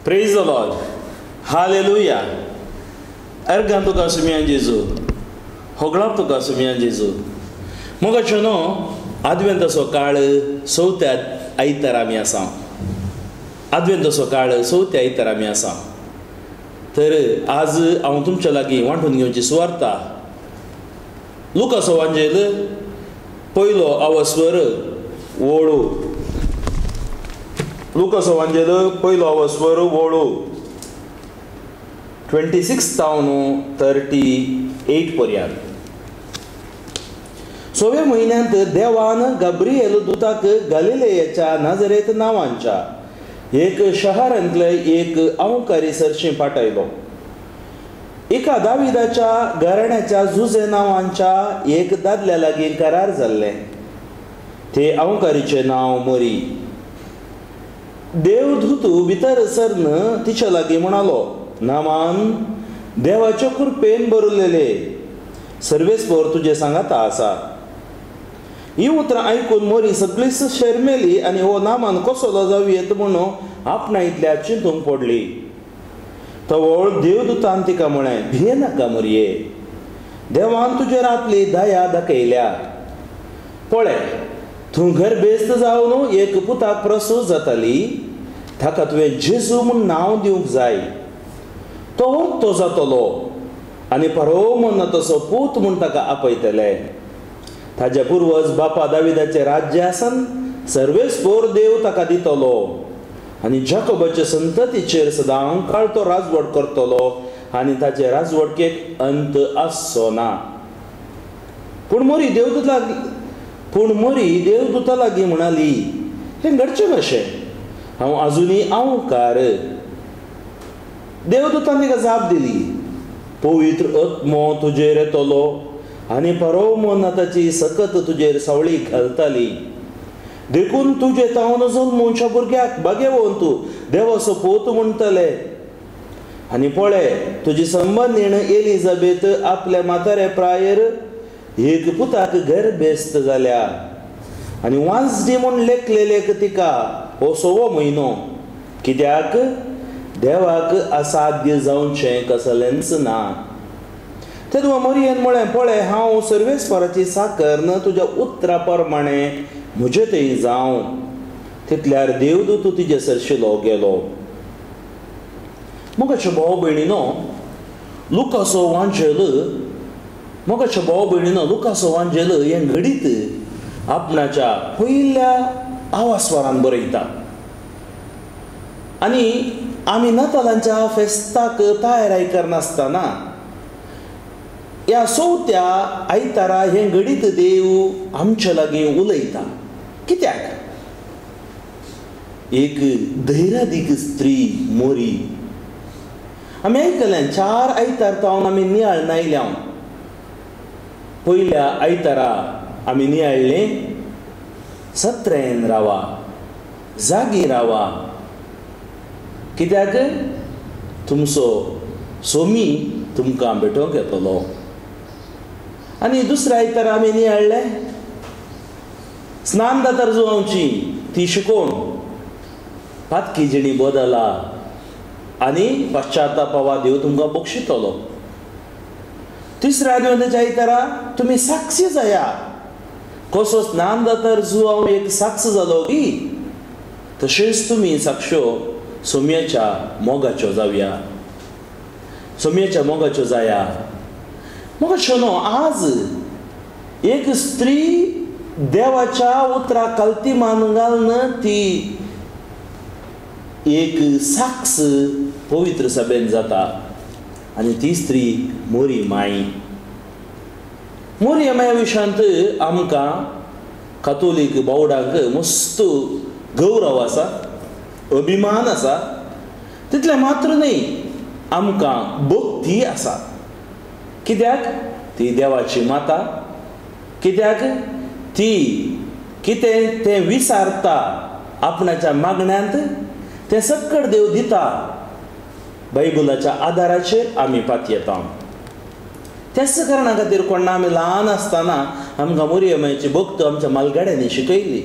Praise the Lord. Hallelujah. अर्गां तुका सुमयान जेजू, होगळाप तुका सुमयान जेजू. मोगाचो न्हू आदवेंताचो काळ चवथ्या आयतार आमी आसा. आदवेंताचो काळ चवथ्या आयतार आमी आसा. तर आज हांव तुमच्या लागीं वांटून घेवची सुवार्ता लुकासो वांजेल पयलो अवस्वर वळू. लुकासो वांजेल पयलो अवस्वर वळू 26 तावन 38 पर्यंत. सव्या म्हयन्यांत देवान गाब्रिएल दुताक गालिलेयाच्या नाजरेत नांवांच्या एक शहरांतले एक अवकारी सरशी पाठयलो. एका दाविदाच्या घराण्याच्या जुजे नांवांच्या एक दादल्या लागीं करार जाल्लें. ते अवकारीचें नांव मरी. देवदूत भितर सरन तिच्या लागीं म्हणालो, नामान देवाचे कृपेन भरलेले सर्वेस्पर तुजे सांगाता आसा. ही उतरां आयकून मोरी सगळीच शर्मेली आनी हो नामान कसलो जावं येत म्हणून आपणा इतल्या चिंतूंक पडली. तवळ देवदूतान तिका म्हळें, भियेनाका मोरये, देवान तुजेर आपली दया दाखयल्या. पळय, तूं गर्भेस्त जावन एक पुताक प्रसूत जाताली, ताका तुवें जेजू म्हूण नांव दिवंक जाय. तो तो जातलो आनी परोमन तसो पूत म्हूण ताका आपयतले. ताजे पुर्वज बापा दाविदाचें राज्य आसन सर्वेस्पोर देव ताका दितलो आनी जाकोबाचे संततीचेर सदां काळ तो राजवट करतलो आनी ताचे राजवटकेक अंत आसचो ना. पूण मोरी देवदूता लागीं म्हणाली, हें घडचें कशें? हांव आजुनूय अवकार. देवदूतान तिका जाप दिली, पवित्र आत्मो तुजेर येतलो आनी परोमनाथाची सकत तुजेर सावळी घालताली. देखून तुजे तावन जल्मच्या भुरग्याक भाग्यवंत तूं देवाचो पूत म्हणटले. आनी पळय, तुजी संबंदीण एलिझाबेथ आपल्या म्हातारे प्रायर एक पुताक गर्भेस्त जाल्या आनी वांजडी म्हूण लेखलेलेक तिका हो 6वो म्हयनो. कित्याक देवाक असाध्य जावचें कसलेंच ना. तेदवा मोरयेन म्हळें, पळय, हांव सर्वेस्पराची साकर न तुज्या उतरा प्रमाणें म्हजे थंय जावं. तितल्यार देवदूत तिजे सरशिलो गेलो. मोगाचे भाव भयणीनो, लुकासो वांजेल मोगाचे भाव भयणीनो लुकासो वांजेल हें घडीत आपणाच्या पयल्या आवास्वरान बरयता. आनी आमी नातालांच्या फेस्ताक तयारी करनासतना ह्या चवथ्या आयतारा हें घडीत देव आमच्या लागीं उलयता. कित्याक? एक धैर्यादीक स्त्री मोरी. आमी आयकल्यान 4 आयतार तावन आमी नियाळ नायल्या. पयल्या आयतारा आमी नियाळ्ळें, सत्रेन रावा, जागी रावा, कित्याक तुमचो सोमी तुमकां भेटोवंक येतलो. आनी दुसऱ्या आयतारा आमी नियाळ्ळें, स्नान दातार जुवांची ती शिकोवन पातकी जिणी बदला आनी पश्चातापावा देव तुमकां बक्षितलो. तिसऱ्या आदवेंताच्या आयतारा तुमी साक्षी जाया, कसो स्नान दातार जुवांव एक साक्ष जालो की तशेंच तुमी साक्षो सोम्याच्या मोगाच्यो जावया, सोम्याच्या मोगाच्यो जाया. मोगाच्यो न्हू, आज एक स्त्री देवाच्या उतरा कल्ती मान घालून ती एक साक्ष पवित्र सभेन जाता आनी ती स्त्री मोरी माई. मोरी माया विशयांत आमकां कातोलीक बावडांक मस्त गौरव आसा, अभिमान आसा. तितलें मात्र न्हय, आमकां भक्ती आसा. कित्याक? ती देवाची माता. कित्याक? ती कितें तें विसारता आपणाच्या मागण्यांत, तें सक्कड देव दिता. बायबलाच्या आदाराचेर आमी पातयेता. त्याच कारणा खातीर कोणा आमी ल्हान आसतना आमकां मोरयमायची भक्त आमच्या मालगाड्यांनी शिकयली.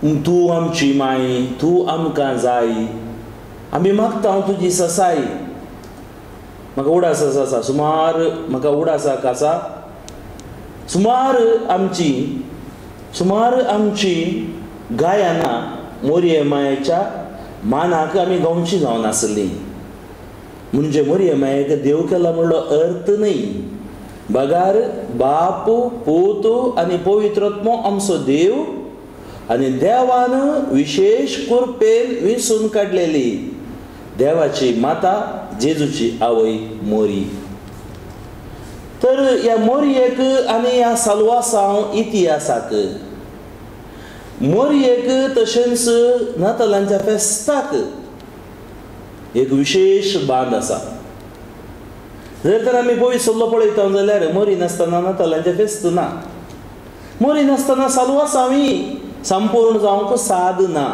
तूं आमची माय, तूं आमकां जाय, आमी मागता तुजी ससाय. म्हाका उडास आसा, सुमार म्हाका उडासाक आसा, सुमार आमची गायनां मोरये मायेच्या मानाक आमी गावची जावन आसली. म्हणजे मोरये मायेक देव केला म्हणलो अर्थ न्हय, बगार बाप पूत आनी पवित्रात्मो आमचो देव आनी देवान विशेश कृपेन विसून काडलेली देवाची माता जेजूची आवय मोरी. तर ह्या मोरयेक आनी ह्या साल्वासांव इतिहासाक, मोरयेक तशेंच नातालांच्या फेस्ताक एक विशेश बांद आसा. जर तर आमी पयस सल्लो पळयता जाल्यार मोरी नासतना नातालांचें फेस्त ना, मोरी नासतना साल्वासांवय संपूर्ण जावंक साद ना.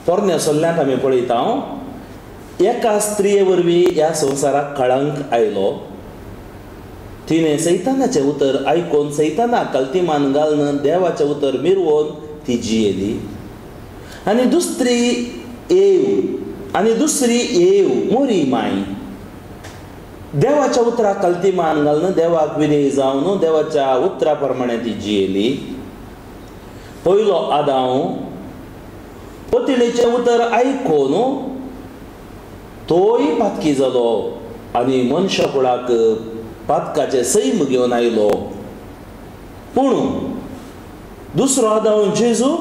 पोरण्या सल्ल्यांत आमी पळयता एका स्त्रिये वरवीं ह्या संवसाराक कळंक आयलो. तिणें सैतानाचें उतर आयकून सैतानाक कल्तिमान घालून देवाचें उतर मिरवोन ती जियेली. आनी दुसरी एव मोरी माय देवाच्या उतराक कल्तिमान घालून देवाक विधेय जावन देवाच्या उतरा प्रमाणे ती जियेली. पयलो आदांव पतिणेचें उतर आयकून तोय पातकी जालो आनी मनशा कुळाक पातकाचें सैम घेवन आयलो. पूण दुसरो आदांव जेजू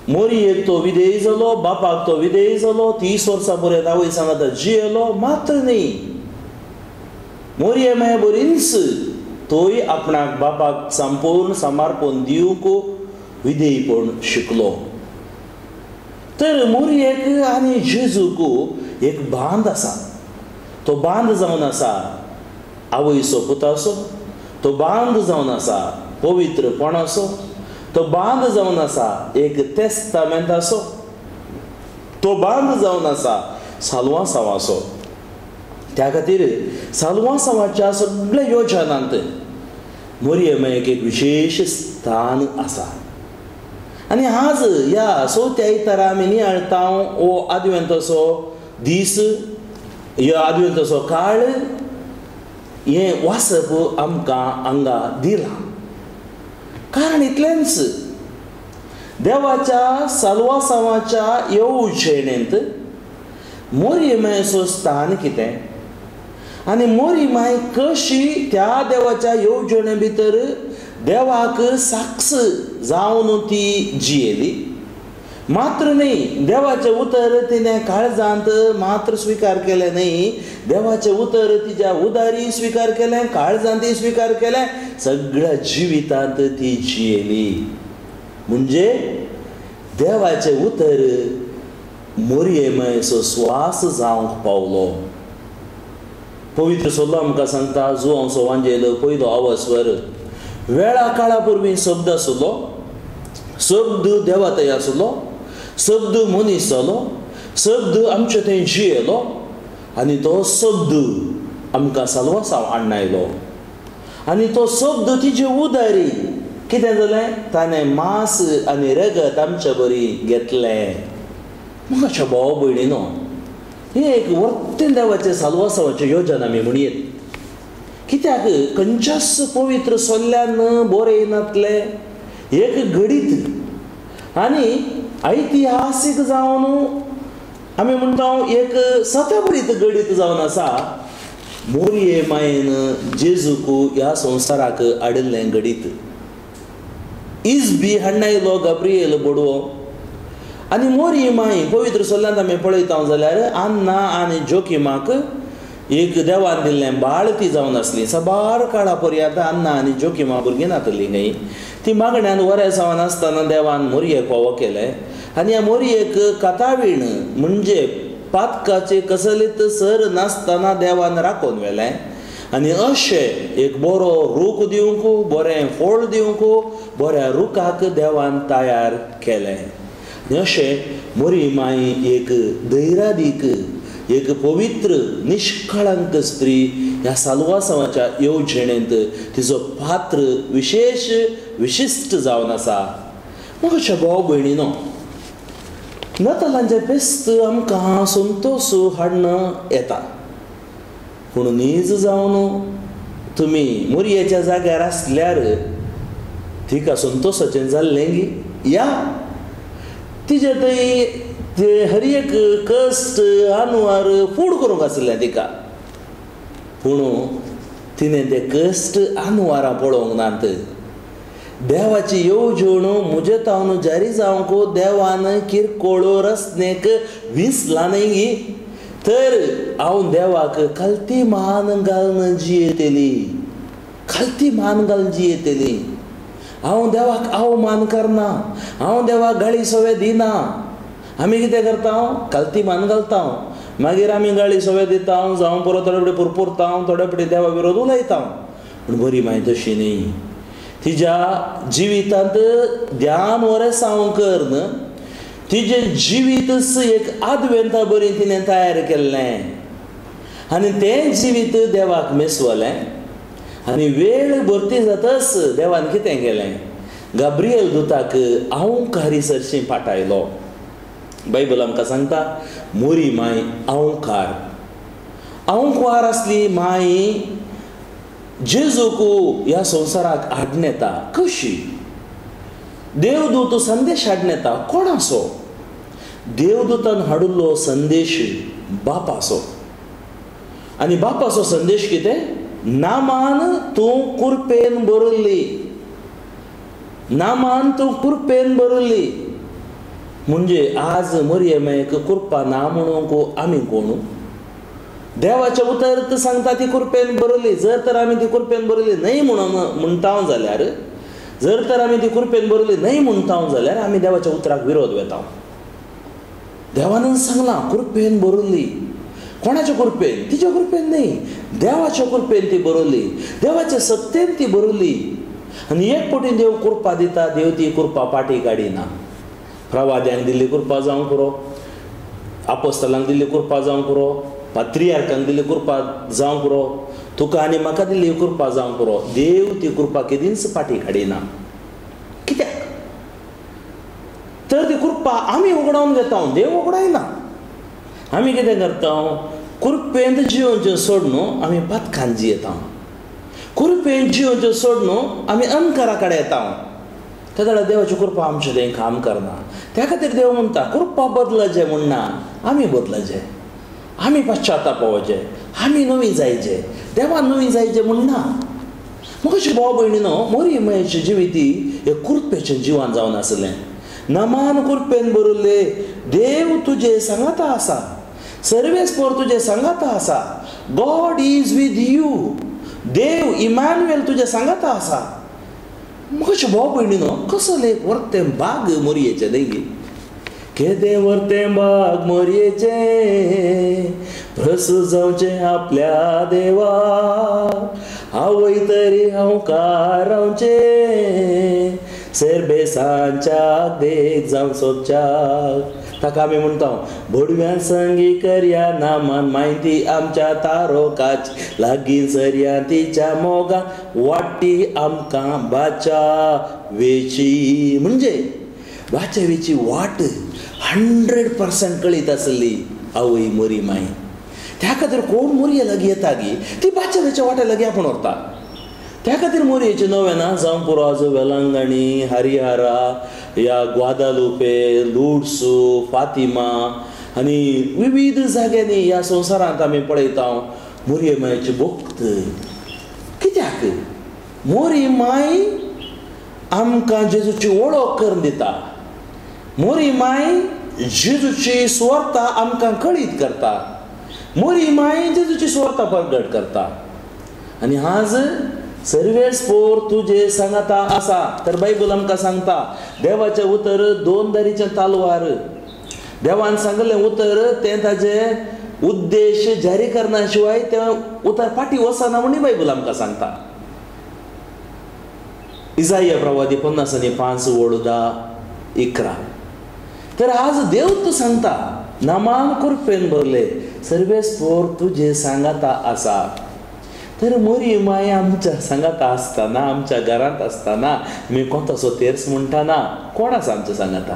मोरयेक तो विधेय जालो, बापाक तो विधेय जालो, 30 वर्सां पर्यंत आवय सांगाता जियेलो. मात्र न्ही, मोरये माये बरीच तोय आपणाक बापाक संपूर्ण समर्पण दिवंक विधेयपण शिकलो. तर मोरयेक आनी जेजूक एक बांद आसा. तो बांद जावन आसा आवयचो पुताचो, तो बांद जावन आसा पवित्रपणाचो, तो बांद जावन आसा एक तेस्तामेंताचो, तो बांद जावन आसा साल्वासांवाचो. त्या खातीर साल्वासांवाच्या सगळ्या योजनांत मोरये मायेक एक विशेश स्थान आसा. आनी आज ह्या चवथ्या आयतारा आमी नियाळटा हो आदवेंताचो दीस, ह्या आदवेंताचो काळ, हें वाचप आमकां हांगा दिलां. कारण इतलेंच, देवाच्या साल्वासांवाच्या येवजणेंत मोरये मायेचो स्थान कितें आनी मोरी माय कशी त्या देवाच्या येवजणे भितर देवाक साक्ष जावन ती जियेली. मात्र न्ही, देवाचें उतर तिणें काळजांत मात्र स्विकार केलें न्ही, देवाचें उतर तिच्या उदारी स्विकार केलें, काळजांतय स्विकार केलें, सगळ्या जिवितांत ती जियेली. म्हणजे देवाचें उतर मोरये मायेचो स्वास जावंक पावलो. पवित्र सल्लो आमकां सांगता जुवांचो वांजेल पयलो अवस्वर वेळा काळा पूर्वी शब्द आसलो, शब्द देवा थंय आसलो, शब्द मनीस जालो, शब्द आमचे थंय जियेलो आनी तो शब्द आमकां साल्वासांव हाडून आयलो. आनी तो शब्द तिजे उदारी कितें जालें, ताणें मांस आनी रगत आमचे बरी घेतलें. म्हाका भाव भयणीनो, हें एक वर्तें देवाचें साल्वासांवाचें योजन आमी म्हणयेत. कित्याक खंयच्याच पवित्र सल्ल्यान बरयनातलें एक घडीत आनी ऐतिहासीक जावन आमी म्हणटा एक सतबरीत घडीत जावन आसा मोरये मायेन जेजूक ह्या संवसाराक हाडिल्लें घडीत. इजबी हाडून आयलो गाब्रिएल बोडवो आनी मोरये माय पवित्र सल्ल्यांत आमी पळयता जाल्यार अन्ना आनी जोकिमाक एक देवान दिल्लें बाळ ती जावन आसली. साबार काळा पर्यंत अन्ना आनी जोकिमा भुरगीं नातली न्ही, ती मागण्यान वरें जावन आसतना देवान मोरयेक फावो केलें आनी ह्या मोरयेक कातावीण म्हणजे पातकाचे कसलीच सर नासतना देवान राखून व्हेलें आनी अशें एक बरो रूख दिवंक, बरें फळ दिवंक, बऱ्या रुखाक देवान तयार केलें. आनी अशें मोरी माय एक धैर्यादीक, एक पवित्र निष्कळंक स्त्री ह्या साल्वासांवाच्या येवजणेंत तिजो पात्र विशेश विशिश्ट जावन आसा. म्हाका भाव भयणीनो, नातालांचें फेस्त आमकां संतोश हाडून येता. पूण नीज जावन तुमी मोरयेच्या जाग्यार आसल्यार तिका संतोशाचें जाल्लें गी या तिजे थंय ते हर एक कश्ट आनवार फूड करूंक आसलें तिका. पूण तिणें ते कश्ट आनवारां पळोवंक नात. देवाची येवजण म्हजे तावन जारी जावंक देवान किरकोळ रचनेक विसला न्हय गी, तर हांव देवाक खालती मान घालून जियेतली, खालती मान घालून जियेतली. हांव देवाक अवमान करना, हांव देवाक गाळी सवे दिना. आमी कितें करता? खालती मान घालता, मागीर आमी गाळी सवे दिता, जावं पुरो थोडे फावटी पुरपुरता, थोडे फावटी देवा विरोध उलयता. पूण बरी माय तशी न्ही. तिज्या जिवितांत ध्यान वरेसांव करून तिजें जिवीतच एक आदवेंता बरी तिणें तयार केल्लें आनी तें जिवीत देवाक मेसवलें. आनी वेळ भरती जातच देवान कितें केलें? गाब्रियल दुताक अहंकारी सरशीं पाठायलो. बायबल आमकां सांगता मोरी माय अहंकार, अहंकार आसली माय जेजूक ह्या संवसाराक हाडून येता. कशी? देवदूत संदेश हाडून येता. कोणाचो? देवदूतान हाडिल्लो संदेश बापाचो. आनी बापाचो संदेश कितें? नामान तूं कुरपेन भरिल्ली, नामान तूं कुरपेन भरिल्ली. म्हणजे आज मरियमेक कुरपा ना म्हणूंक आमी कोण? देवाचें उतर सांगता ती कुरपेन भरिल्ली. जर तर आमी ती कुरपेन भरिल्ली न्हय म्हणून म्हणटा जाल्यार, जर तर आमी ती कुरपेन भरिल्ली न्हय म्हणटा जाल्यार आमी देवाच्या उतराक विरोध वेता. देवानच सांगलां कुरपेन भरिल्ली. कोणाच्या कुरपेन? तिच्या कुरपेन न्हय, देवाच्या कुरपेन ती भरिल्ली, देवाच्या सत्तेन ती भरिल्ली. आनी एक पटी देव कुरपा दिता, देव ती कुरपा पाटी काडिना. प्रवाद्यांक दिल्ली कुरपा जावंक पुरो, आपोस्तलांक दिल्ली कुरपा जावंक पुरो, पात्रियार्कांक दिल्ली कुरपा जावंक पुरो, तुका आनी म्हाका दिल्ली कृपा जावंक पुरो. देव ती कृपा केदींच पाटी काडिना. कित्याक? तर ती कृपा आमी उगडावन घेता, देव उगडायना. आमी कितें करता? कुरपेंत जियोवचें सोडून आमी पातकान जियेता. कुरपेंत जियोवचें सोडून आमी अंकारा कडेन येता. त्या जाल्यार देवाची कृपा आमचें थंय काम करना. त्या खातीर देव म्हणटा कृपा बदलाचें म्हणना, आमी बदलाचें, आमी पश्चाताप पावचें, आमी नवी जायचे, देवान नवी जायचें म्हणना. म्हाका भाव भयणीनो, मोरी मयेचें जिविती हे कुरपेचें जिवन जावन आसलें. नमान कुरपेन भरिल्ले देव तुजे सांगाता आसा, सर्वेस्पर तुजे सांगाता आसा. गॉड is with you. Dev Emmanuel तुजे सांगाता आसा. म्हाका भाव भयणीनो, कसलें वर्तें बाग मोरयेचें न्हय गी? केदें वर्तें बाग मोरयेचें, प्रसू जावचें आपल्या देवा, आवय तरी हांव रावचें, सेरबेसांच्या देख जावं सोदच्याक. ताका आमी म्हणटा भोडव्यान संगी करया नामान म्हायती आमच्या तारोकाच लागीं सरया तिच्या मोगान वाटी आमकां बाचा वेची. म्हणजे बाचा वेची वाट 100% कळीत आसली आवय मोरी माय. त्या खातीर कोण मोरये लागीं येता गी ती बाचा वेच्या वाटे लागीं आपूण व्हरता. त्या खातीर मोरयेचें नवें जावं पुरो आज वेलंगणी, हरिहरा, या ग्वादालुपे, लुड्स, फातिमा आनी विविध जाग्यांनी ह्या संवसारांत आमी पळयता मोरये मायचे भक्त. कित्याक? मोरी माय आमकां जेजूची वळख करून दिता. मोरी माय जेजूची सुवार्ता आमकां कळीत करता. मोरी माय जेजूची सुवार्ता प्रगट करता. आनी आज सर्वेस्पोर तुजे सांगाता आसा. तर बायबल आमकां सांगता देवाचें उतर दोन दारीचें तालवार. देवान सांगलें उतर तें ताजें उद्देश जारी करना शिवाय तें उतर फाटीं वचना म्हणून बायबल आमकां सांगता. इजाया प्रवादी 55 11. तर आज देव तूं सांगता नामान कुरपेन भरले सर्वेस्पोर तुजे सांगाता आसा. तर मोरी माय आमच्या सांगाता आसतना, आमच्या घरांत आसतना आमी कोताचो तेर्स म्हणटाना कोण आसा आमच्या सांगाता?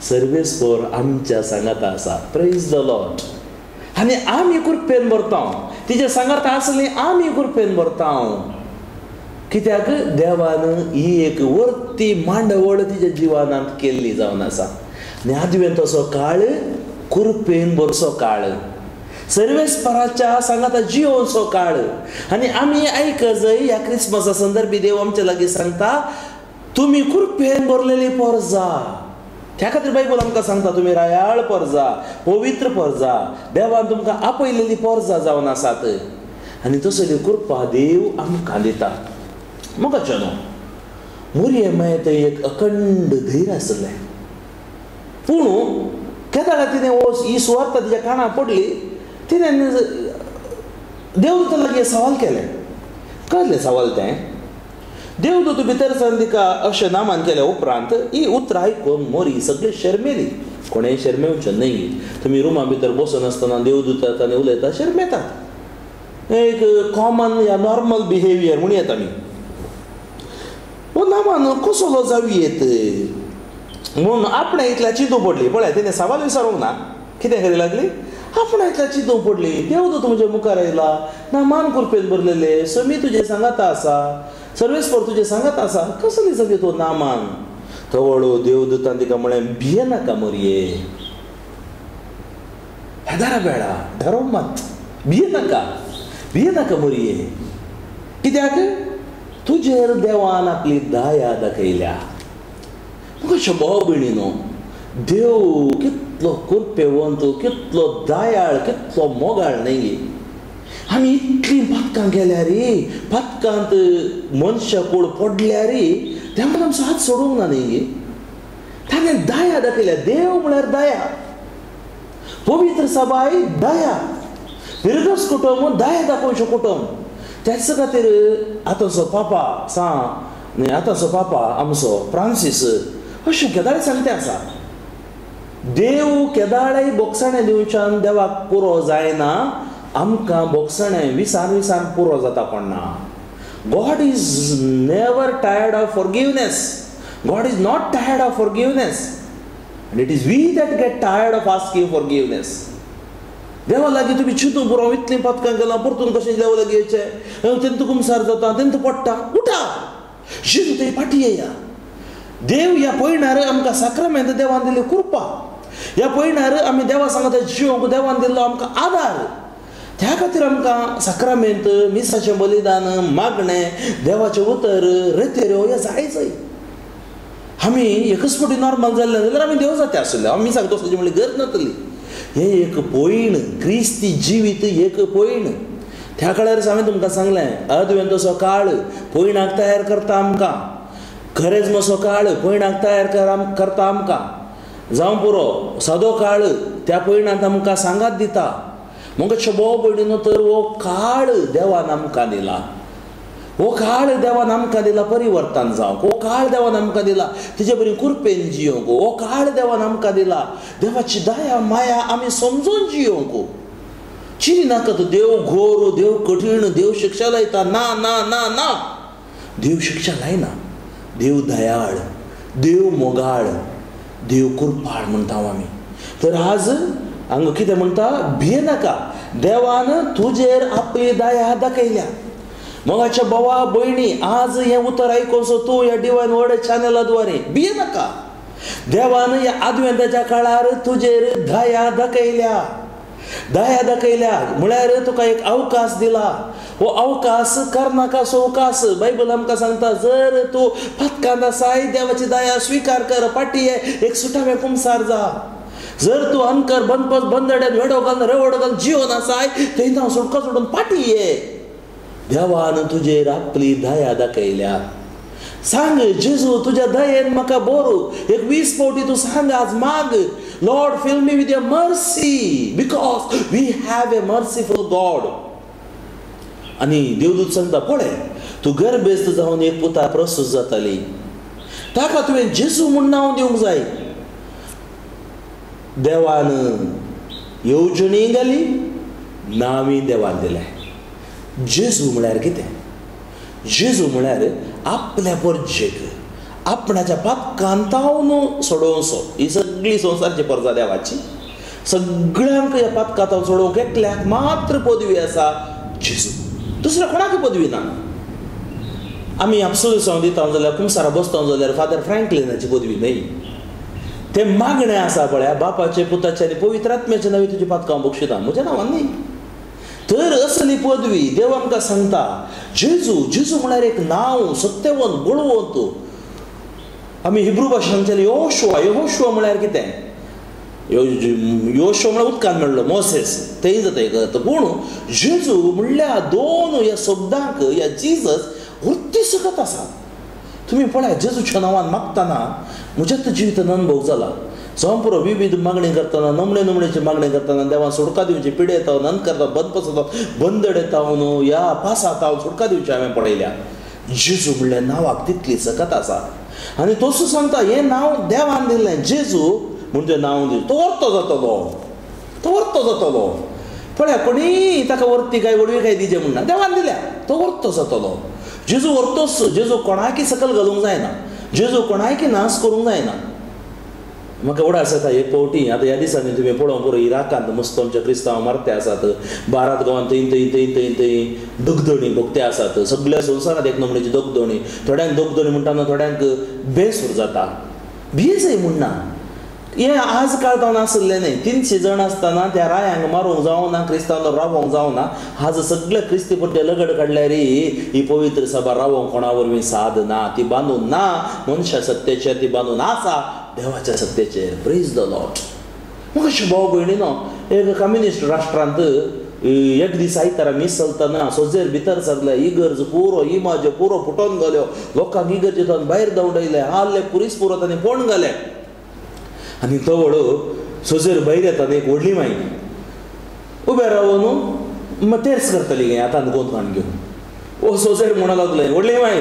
सर्वेस्पोर आमच्या सांगाता आसा. Praise the Lord. आनी आमी कृपेन भरता, तिच्या सांगाता आसली आमी कृपेन भरता. कित्याक देवान ही एक वर्ती मांडवळ तिच्या जिवनांत केल्ली जावन आसा. आनी आदवेंतसो काळ कृपेन भरचो काळ, सर्वेस्पराच्या सांगाता जियोवचो काळ. आनी आमी आयकजय ह्या क्रिसमसा संदर्भी देव आमच्या लागीं सांगता, तुमी कृपेन भरलेली पोरजा. त्या खातीर बायबल आमकां सांगता, तुमी रायाळ पोरजा, पवित्र पोरजा, देवान तुमकां आपयलेली पोरजा जावन आसात. आनी तसली कृपा देव आमकां दिता. मोगाचो न्हू, मोरये मागीर थंय एक अखंड धैर्य आसलें. पूण केदाळा तिणें हो ही सुवार्ता तिच्या कानार पडली, तिणें देवदूता लागीं सवाल केलें. कसलें सवाल तें? देवदूत भितर सावन तिका अशें नामान केल्या उपरांत ही उतरां आयकून मोरी सगळी शर्मेली. कोणें शर्मेवचें न्हय. तुमी रुमा भितर बसून आसतना देवदूत आनी उलयता शर्मेतात, एक कॉमन या नॉर्मल बिहेवियर म्हणूं येता आमी. हो नामान कसलो जावं येत म्हणून आपणें इतल्या चिंतूं पडली. पळय तिणें सवाल विचारूंक ना, कितें करी लागली, आपणा इतल्या चिंतूं पडली. देवदूत म्हज्या मुखार आयला, नामान कृपेन भरलेले, समी तुजें सांगाता आसा, सर्वेस्पर तुजें सांगाता आसा, कसली जावं तो नामान? तवळो देवदूतान तिका म्हळें, भियेनाका मोरये, हेदारा बेळा, डरो मत, भियेनाका, भियेनाका मोरये. कित्याक तुजेर देवान आपली दया दाखयल्या. कशें भाव भयणीनो, देव कितलो कृपेवंत, कितलो दयाळ, कितलो मोगाळ न्हय. आमी इतलीं पातकां केल्यार, पातकांत मनशा कूड पडल्यार देवान आमचो हात सोडूंक ना न्हय. ताणें दया दाखयल्या. देव म्हळ्यार दया, पवित्र सबाय दया, पिरगस कुटुंब दया दाखोवचें कुटुंब. त्याच खातीर आतांचो पापा सा न्ही, आतांचो पापा आमचो फ्रांसीस अशें केदाळे सांगते आसा, देव केदाळे बोगसाणें दिवच्यान देवाक पुरो जायना, आमकां बोगसाणें विसान विसान पुरो जाता कोणना. God is never tired of forgiveness. God is not tired of forgiveness, and it is we that get tired of asking forgiveness. देवा लागीं तुमी चिंतूं पुरो, इतलीं पातकां केलां, परतून कशें देवा लागीं येवचें, तेंतू कुमसार जाता, तेंतू पडटा, उठा जेजू थंय फाटीं येया. देव ह्या पयणार आमकां साक्रामेंत देवान दिल्ली कृपा, ह्या पयणार आमी देवा सांगता जिवंक देवान दिल्लो आमकां आदार. त्या खातीर आमकां साक्रामेंत, मिसाचें बलिदान, मागणें, देवाचें उतर, रेतेऱ्यो हें जाय जाय. आमी एकच फावटी नॉर्मल जाल्ले जाल्यार आमी देव जाते आसले, आमी सांगता वचपाची म्हणल्यार गरज नातली. हें एक पयण, क्रिस्ती जिवीत एक पयण. त्या काळार हांवें तुमकां सांगलें, अद्वेंतसो काळ पयणाक तयार करता आमकां, खरेजमसो काळ पयणाक तयार करता आमकां, जावं पुरो सादो काळ त्या पयणांत आमकां सांगात दिता. मग भोव भयणीनो, तर हो काळ देवान आमकां दिला, हो काळ देवान आमकां दिला परिवर्तन जावंक, हो काळ देवान आमकां दिला तिजे बरी कृपेन जियोंक, हो काळ देवान आमकां दिला देवाची दया माया आमी समजून जियोंक. चिरी नाका तूं देव घोर, देव कठीण, देव शिक्षा लायता, ना ना ना ना, देव शिक्षा लायना. देव दयाळ, देव मोगाळ, देव कृपाळ म्हणटा आमी. तर आज हांगा कितें म्हणटा, भियेनाका, देवान तुजेर आपली दया दाखयल्या. मोगाच्या भावा भयणी, आज हें उतर आयकोसो तूं ह्या डिवायन वर्ड चॅनला द्वारे, भियेनाका, देवान ह्या आदवेंताच्या काळार तुजेर दया दाखयल्या. दया दाखयल्या म्हळ्यार तुका एक अवकाश दिला. हो अवकाश करनाका सवकास. बायबल आमकां सांगता, जर तूं पातकांत आसाय देवाची दया स्विकार कर, फाटीं ये, एक सुटावें कुमसार जा. जर तूं अनकर बंदपस बंदड्यान वेडो घालून रेवडो घालून जिवन आसाय थंय हांव सुटका सोडून फाटीं ये. देवान तुजेर आपली दया दाखयल्या. सांग, जेजू तुज्या दयेन म्हाका बरो. एक 20 फावटी तूं सांग आज, माग, Lord fill me with your mercy, because we have a merciful God. आनी देवदूत सांगता, पळय तूं गर्भेस्त जावन एक पुता प्रसूत जाताली, ताका तुवें जेजू म्हूण नांव दिवंक जाय. देवान येवजणी घाली, नांवी देवान दिलें. जेजू म्हळ्यार कितें? जेजू म्हळ्यार आपल्या परजेक आपणाच्या पातकान तावन सोडोवचो. ही सगळी संवसारची परजा देवाची, सगळ्यांक ह्या पातकां सोडोवंक एकल्याक मात्र पदवी आसा, जेजू. दुसऱ्या कोणाक पदवी ना. आमी आपसोलुसांव दिता जाल्यार, कुमसारा बसता जाल्यार फादर फ्रँकलिनाची पदवी न्हय. तें मागणें आसा पळया, बापाचे पुताचे आनी पवित्र आत्म्याचे नांवे तुजी पातकां बक्षिता, म्हज्या नांवान न्ही. तर असली पदवी देव आमकां सांगता. जेजू, जेजू म्हळ्यार एक नांव, सत्यवंत, बळवंत. आमी हिब्रू भाशेन म्हणटाले योशुआ. योशुआ म्हळ्यार कितें? योशुआ म्हळ्यार उदकान मेळ्ळो मोसेस, तेंय जाता एक अर्थ. पूण जेजू म्हणल्यार दोन ह्या शब्दांक, ह्या जिजस वृत्ती सकत आसा. तुमी पळय, जेजूच्या नांवान मागतना म्हज्या जिवितान अनुभव जाला. जावं पुरो विविध मागणी करतना, नमणे नमणेची मागणी करतना देवान सुटका दिवची, पिडेता नंद करता, बंद पसता, बंदड येता न्हू, ह्या पासाता सुटका दिवची हांवें पळयल्या. जेजू म्हणल्यार नांवाक तितली सकत आसा. आनी तसो सांगता, हें नांव देवान दिल्लें जेजू म्हूण तें नांव दिलें. तो वर्तो जातलो, तो वर्तो जातलो. पळया, कोणी ताका वर्ती काय व्हडवी काय दिजे म्हणना, देवान दिल्या, तो वर्तो जातलो. जेजू वर्तोच. जेजू कोणाकी सकल घालूंक जायना, जेजू कोणाकी नाश करूंक जायना. म्हाका उडास येता एक फावटी आतां ह्या दिसांनी तुमी पळोवंक पुरो, इराकांत मस्त आमचे क्रिस्तांव मारते आसात, भारत गोवान थंय थंय थंय थंय थंय दगदणी भोगते आसात. सगळ्या संवसारांत एक नमणेची दगदणी. थोड्यांक दगदणी म्हणटा, थोड्यांक बेसूर जाता, भियेजय म्हणना. हें आज काळ तावन आसलें न्हय. 300 जाण आसतना त्या रायांक मारूंक जावना, क्रिस्तांव रावोंक जावना. आज सगळे क्रिस्ती पड्डे लगड काडल्यार ही पवित्र सभा रावोंक कोणा वरवीं साद ना, ती बांदून ना मनशा सत्तेचेर, ती बांदून आसा देवाच्या सत्तेचेर. Praise the Lord. म्हाका भाव भयणीनो, एक कम्युनिस्ट राष्ट्रांत एक दीस आयतारा मीस चलतना सोजेर भितर सरले, इगर्ज पुरो इमाज्यो पुरो फुटोवन घाल्यो, लोकांक इगर्जेंतल्यान भायर धांवडायले, आहले पुरीस पुरो तांणी फोण घाले. आनी तवळ सोजेर भायर येताना एक व्हडली माई उबे रावन तेर्स करतली गे हातान गोंद काण घेवन. ओ सोजेर म्हणूंक लागले, व्हडली माई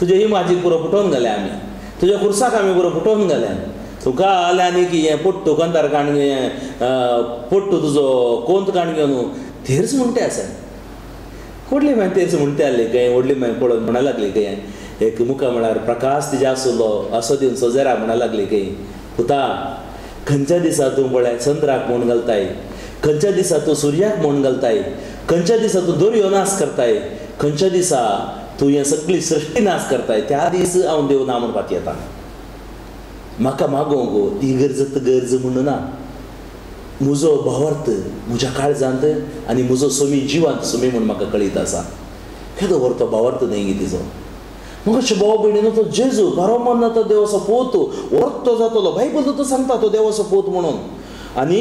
तुजे ही माजी पुरो फुटोवन घाले आमी, तुज्या खुर्साक आमी पुरो फुटोवन घाले, तुका आले आनी की हें पोट्टू कंतार काण हें पोट्टू तुजो कोंत काण घेवन तेर्स म्हणटे आसा. व्हडली माई तेर्स म्हणटे आसली खंय. व्हडली माई पळोवन म्हणा लागली खंय, एक मुखा म्हळ्यार प्रकाश तिज्या आसलो असो दिवन सोजेरा म्हणा लागली खंय, पुता खंयच्या दिसा तूं पळय चंद्राक म्हूण घालताय, खंयच्या दिसा तूं सुर्याक म्हूण घालताय, खंयच्या दिसा तूं दर्यो नाश करताय, खंयच्या दिसा तूं हें सगळी सृश्टी नाश करताय, त्या दीस हांव देव ना म्हणपाक येता. म्हाका मागोवंक ती गरज गरज म्हणून ना, म्हजो भावार्थ म्हज्या काळजांत आनी म्हजो सोमी जिवांत सोमी म्हूण म्हाका कळीत आसा. केदो व्हर तो भावार्थ न्हय गी तिजो. म्हाका भाव भयणीनो, तो जेजू बरो तो देवाचो पूत वर्तो जातलो. बायबल तो सांगता तो देवाचो पूत म्हणून. आनी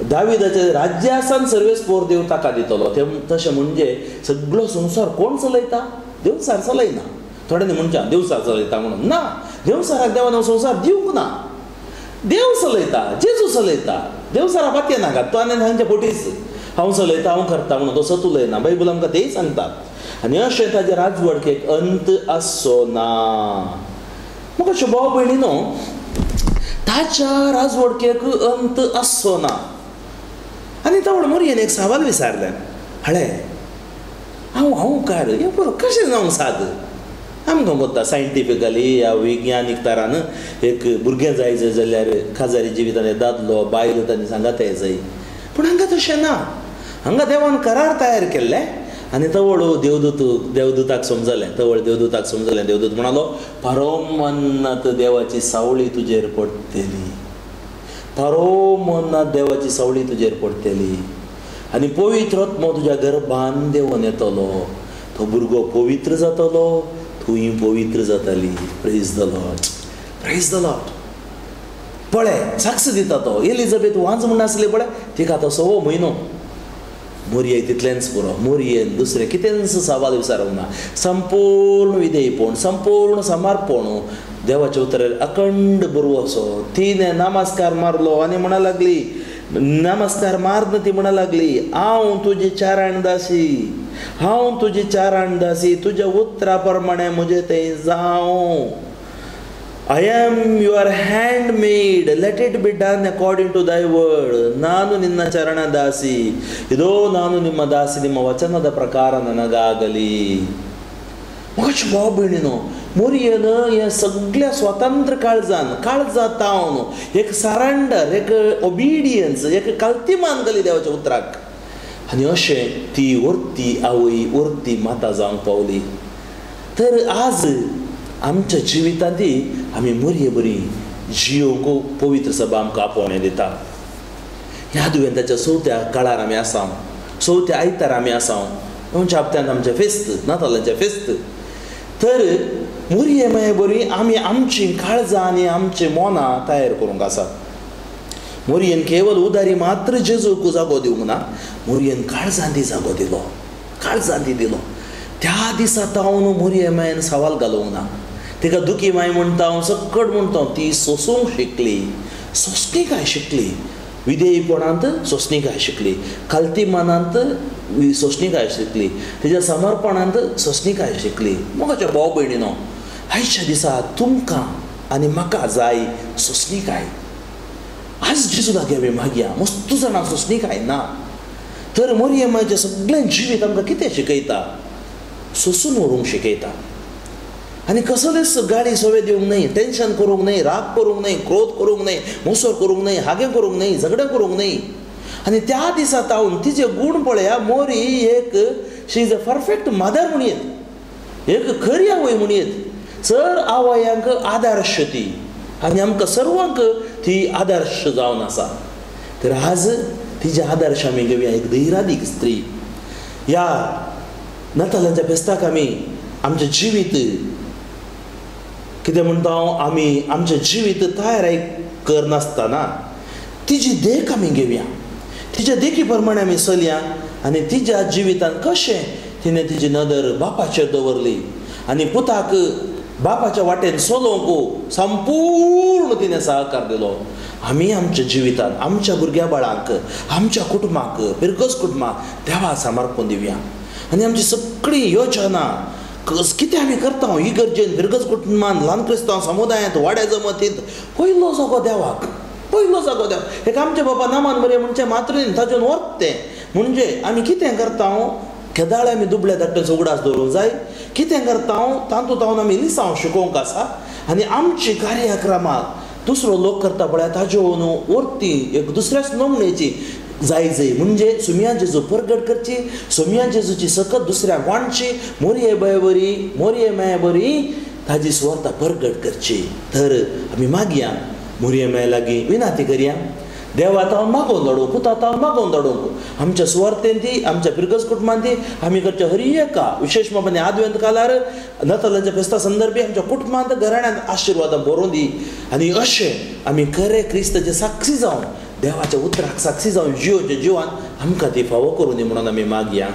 दाविदाचे राज्य आसान सर्वेस्पोर देव ताका दितलो. ते तशें म्हणजे सगळो संवसार कोण चलयता? देवसार चलयना. थोड्यांनी म्हणच्या देवसार चलयता म्हणून ना, देवसाराक देवान संवसार दिवंक ना. देव चलयता, जेजू चलयता. देवसारा पातये नाका तो आनी सांगचे फटीच हांव चलयता, हांव करता म्हणून तो सत उलयना. बायबल आमकां तेय सांगता. आनी अशें ताजे राजवडकेक अंत आसचो ना. म्हाका भाव भयणीनो, ताच्या राजवडकेक अंत आसचो ना. आनी तवळ मोरयेन एक सवाल विचारलें, हळे हांव हांव कार हें बरो कशें जावंक साद? आमकां कोत्ता सायंटिफिकली ह्या विज्ञानीक तरान एक भुरगें जाय जाल्यार खाजारी जिवितान दादलो बायल तांणी सांगात जाय, पूण हांगा तशें ना. हांगा देवान करार तयार केल्लें आनी तवळ देवदूत देवदूताक समजलें, तवळ देवदूताक समजलें. देवदूत म्हणालो, पारोमन्नाथ देवाची सावळी तुजेर पडटली, पारोमन्नाथ देवाची सावळी तुजेर पडटली आनी पवित्र आत्मो तुज्या गर्भान देवून येतलो, तो भुरगो पवित्र जातलो, तूंय पवित्र जातली. Praise the Lord, praise the Lord. पळय साक्ष दिता तो. एलिझाबेथ वांज म्हूण आसली पळय, तिका आतां 6 म्हयनो. मोरये तितलेंच पुरो, मोरयेन दुसरें कितेंच सवाल विचारूंक ना. संपूर्ण विधेयपण, संपूर्ण समर्पण देवाच्या उतरार अखंड बरवसो. तिणें नमस्कार मारलो आनी म्हणा लागली, नमस्कार मारन ती म्हणा लागली, हांव तुजी चारण दासी, हांव तुजी चारण दासी, तुज्या उतरा प्रमाणे म्हजें तें जावं. I am your handmaid, let it be done according to thy word. ನಾನು ನಿನ್ನ ಚರಣ ದಾಸಿ, ಇದೋ ನಾನು ನಿಮ್ಮ ದಾಸಿ, ನಿಮ್ಮ ವಚನದ ಪ್ರಕಾರ ನನಗಾಗಲಿ. म्हाका भाव भयणीनो, मोरयेन हें सगळ्या स्वतंत्र काळजान काळजा तावन एक सरेंडर, एक ओबिडियन्स, एक कल्तिमान घाली देवाच्या उतराक. आनी अशें ती व्हरती आवय, व्हरती माता जावंक पावली. तर आज आमच्या जिवितांत आमी मोरये बरी जियोंक पवित्र सभा आमकां आपोवणें दिता. ह्या दुयेंताच्या चवथ्या काळार आमी आसा, चवथ्या आयतार आमी आसा, आमच्या हप्त्यांत आमचें फेस्त, नातालांचें फेस्त. तर मोरये माये बरी आमी आमचीं काळजां आनी आमचीं मनां तयार करूंक आसा. मोरयेन केवल उदारी मात्र जेजूक जागो दिवंक ना, मोरयेन काळजांती जागो दिलो, काळजांती दिलो. त्या दिसा तावन मोरये मायेन सवाल घालूंक ना. तिका दुखी माय म्हणटा हांव, सक्कड म्हणटा, ती सोंसूंक शिकली, सोंसणीकाय शिकली, विधेयपणांत सोंसणीकाय शिकली, खालती मनांत सोंसणीकाय शिकली, तिच्या समर्पणांत सोंसणीकाय शिकली. मोगाच्या भाव भयणीनो, आयच्या दिसा तुमकां आनी म्हाका जाय सोंसणीकाय. आज जेजू लागीं आमी मागया, मस्तू जाणां सोंसणीकाय ना. तर मोरये मायचें सगळें जिवीत आमकां कितें शिकयता? सोंसून व्हरूंक शिकयता. आनी कसलेच गाडी सवे दिवंक न्हय, टेंशन करूंक न्हय, राग करूंक न्हय, क्रोध करूंक न्हय, मोसर करूंक न्हय, हागें करूंक न्हय, झगडें करूंक न्हय. आनी त्या दिसा तावन तिजे गूण पळया, मोरी एक she is a perfect mother म्हणयेत, एक खरी आवय म्हणयेत. चड आवयांक आदर्श ती, आनी आमकां सर्वांक ती आदर्श जावन आसा. तर आज तिजे आदर्श आमी घेवया, एक धैर्यादीक स्त्री. ह्या नातालांच्या फेस्ताक आमी आमचें जिवीत कितें म्हणटा हांव, आमी आमचें जिवीत तयार करनासतना तिजी देख आमी घेवया, तिच्या देखी प्रमाणे आमी चलया. आनी तिज्या जिवितान कशें तिणें तिजी नदर बापाचेर दवरली आनी पुताक बापाच्या वाटेन चलोवंक संपूर्ण तिणें सहकार दिलो. आमी आमच्या जिवितान आमच्या भुरग्या बाळांक, आमच्या कुटुंबाक, फिरगज कुटुंबाक देवा समर्पण दिवया. आनी आमची सगळी योजना कितें आमी करता ही गरजेन फिरगज कुटुंबान, ल्हान क्रिस्तांव समुदायांत, वाड्या जमतींत पयलो जागो देवाक, पयलो जागो देवाक. एक आमच्या बाबा नामान बरें म्हणचें मात्र न्ही, ताजेन वत तें म्हणजे आमी कितें करता केदाळे आमी दुबळ्या धाकट्यांचो उगडास दवरूंक जाय. कितें करता तातूंत हांव आमी लिसांव शिकोवंक आसा. आनी आमची कार्यक्रमाक दुसरो लोक करता पळय ताज्यो न्हू वरती एक दुसऱ्याच नमणेची जाय जाय म्हणजे सुमया जेजू परगट करची, सोमया जेजूची सकत दुसऱ्यांक वांटची, मोरये बाय बरी, मोरये माय बरी ताजी सुवार्ता परगट करची. तर आमी मागया मोरये माय लागीं विनाती करया, देवा तावन मागोवन धाडूंक, पुता तावन मागोवन धाडूंक आमच्या सुवार्तेन ती, आमच्या फिरगज कुटुंबान ती आमी करच्या हर एका विशेष म्हणजे आदवेंत कालार नातालांच्या फेस्ता संदर्भी आमच्या कुटुंबांत घराण्यांत आशिर्वादां भरून दी. आनी अशें आमी खरें क्रिस्ताचे साक्षी जावन, देवाच्या उतराक साक्षी जावन जियोच्या जिवान आमकां ती फावो करून दी म्हणून आमी मागया.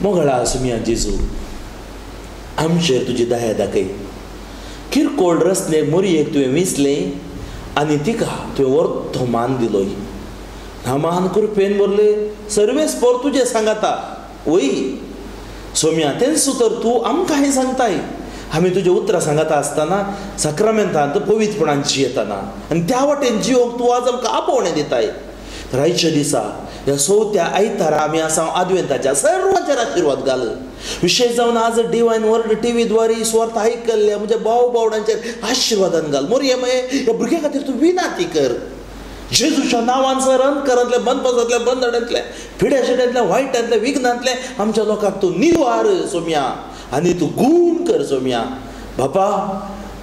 मोगळा सुमया जेजू, आमचेर तुजी दया दाखय. किरकोळ रसने मोरयेक तुवें विंचलें आनी तिका तुवें वर्तो मान दिलोय. नामान कृपेन भरले सर्वेस्पर तुजें सांगाता वय सोम्या, तेंच तर तूं आमकां हें सांगताय. आमी तुजें उतरां सांगाता आसतना साक्रामेंतांत पवित्रपणान जियेतना आनी त्या वाटेन जियोंक तूं आज आमकां आपोवणें दिताय. तर आयच्या दिसा ह्या चवथ्या आयतारा आमी आसा आदवेंताच्या सर्वांचेर आशिर्वाद घाल. विशेष जावन आज डिवायन वर्ड टी व्ही द्वारे सुवार्थ आयकल्ल्या म्हज्या भाव भावडांचेर आशिर्वादान घाल. मोरये माये ह्या भुरग्यां खातीर तूं विनाती कर. जेजूच्या नांवान सर अंधकारांतल्या, बंदपासांतल्या, बंदड्यांतल्या, फिड्या शिड्यांतल्या, वायटांतल्या, विघ्नांतल्या आमच्या लोकांक तूं निवार सोम्या आनी तूं गूण कर सोम्या. बापा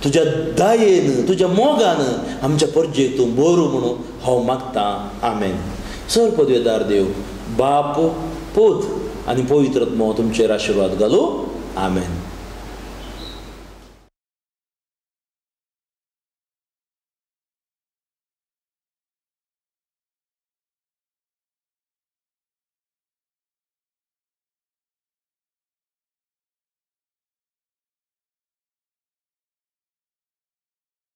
तुज्या दयेन, तुज्या मोगान आमच्या परजेक तूं बरो म्हणून हांव मागतां. आमेन. सर पदवेदार देव बाप, पूत आनी पवित्र आत्मो तुमचेर आशिर्वाद घालूं. आमेन.